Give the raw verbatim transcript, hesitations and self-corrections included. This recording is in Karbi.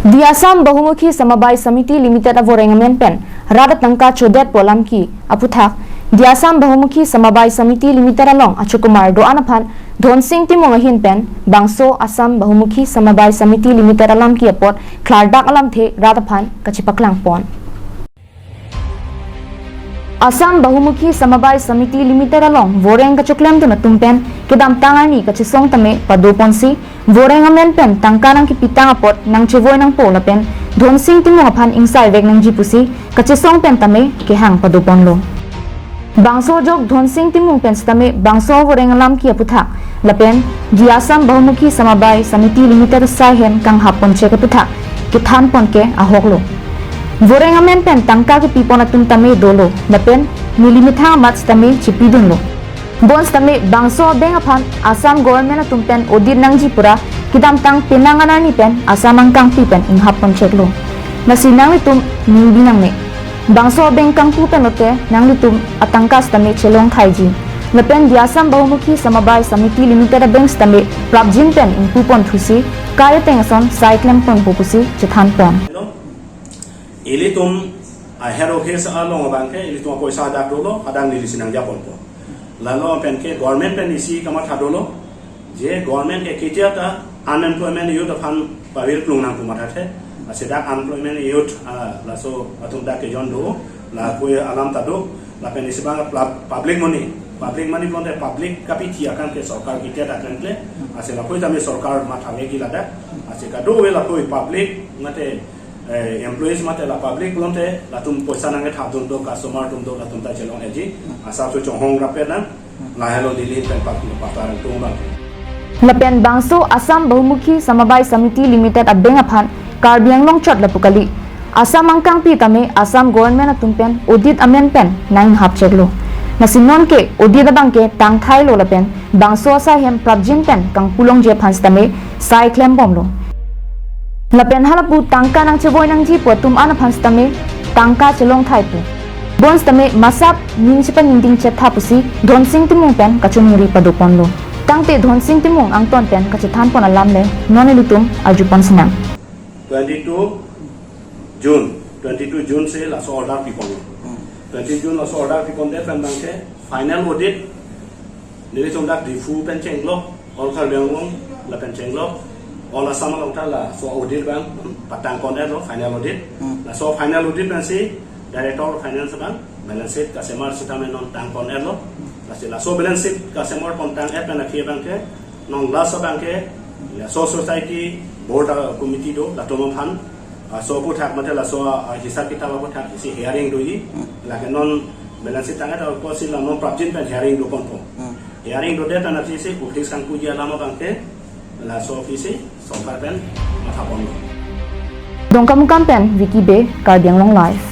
The Assam Bahumukhi Samabai Samiti Limited avoreng amen pen rat atangka chodet pu alam ke aputhak The Assam Bahumukhi Samabai Samiti Limited along achokumar do-an aphan Dhonsing Timung ahin pen bangso Assam Bahumukhi Samabai Samiti Limited alam ke apot klardak alamthe rat aphan kachepaklang pon. Assam Bahumukhi Samabai Samiti Limited along voreng kachoklemdun atum pen kedamtang arni kachesong tame pado ponsi voreng amen pen tangka nangkepitang apot nangchevoi nangpo lapen Dhonsing Timung aphan ingsai vek nangji pusi kachesong pen tame kehang pado ponlo. Bangso ajok Dhonsing Timung pen sitame bangso voreng alam ke aputhak lapen The Assam Bahumukhi Samabai Samiti Limited asai hem kanghap pon chek aputhak kethan pon ke ahoklo. Voreng amen pen tangka kepi pon atum tame dolo lapen neli methang amat sitame chepidunlo. Bonsitame bangso abeng aphan Assam government atum pen audit nangji pura kedamtang penang an arni pen Assam angkangpi pen inghap pon cheklo. Lasi nanglitum ningbi nangne. Bangso abeng kangpu pen lote nanglitum atangka sitame chelong thaiji. Lapen The Assam Bahumukhi Samabai Samiti Limited abeng sitame prapjin pen ingpu pon thusi kai ateng ason sai klem ponpo pusi chethan pon. Ilitum aher office along abangke ilitum apoisa hadak dolo, hadak neli si nangja ponpo. Lalo pen ke government pen isi kamatha dolo, je government ke ketia ta unemployment youth aphan pavir klung nang kumatha the. Lasi dak unemployment youth, ah, laso atum dak kejon do, la koi alam ta do, lapen isi abang pla-, public money, public money konte public kapithi akam ke sorkar ketia ta klemkle, lasi la koi tame sorkar matha vek ladak, lasi kadokave la koi public mate eh, employees mate la public pulote latum poisa nangkethap dun do, customer atum do, latum ta chelong eji. Asap so chonghong rapet nang, lahelo Delhi pen pak patar tung bang. Lapen bangso Assam Bahumukhi Samabai Samiti Limited abeng aphan Karbi Anglong chot lapu kali. Assam angkangpi tame Assam government atum pen audit amen pen nang inghap cheklo. Lasi non ke audit abangke tangthailo lapen bangso asai hem prapjin pen kangpu longji aphan sitame sai klem bomlo. Lapen halapu tangka nangchevoi nangji pu atum an aphan sitame tangka chelong thai pu. Bonsitame masap ning chepaningding chetha pusi Dhonsing Timung pen kachoningri pado ponlo. Tangte Dhonsing Timung angton pen kachethan pon alam le non ilitum arju pon sinang. Twenty-two June, twenty-two June si laso order pi ponlo. Hmm. Twenty June laso order pi pondet pen abangke final audit nelitum dak Diphu pen chenglok, all Karbi Anglong lapen chenglok, all Assam along ta laso audit abang patang pon-etlo, final audit. Hmm. Laso final audit pensi Director of Finance abang balance sheet kasemar sitame non tang pon-etlo. Lasi laso balance sheet kasemar pon tang-et pen akhi abangke non laso abangke laso society board, ah, committee do, latum aphan, ah, laso aputhak mate laso, ah, hisab kitab aputhak isi hearing doji. Hmm. Lake non balance sheet tang-et apotsi la non prapjin pen hearing do ponpo. Hmm. Hearing dodet pen aphisi office kangpuji alam abangke laso aphisi sorkar pen matha ponlo. Dongkamukam pen Vicky Bey, Karbi Anglong Live.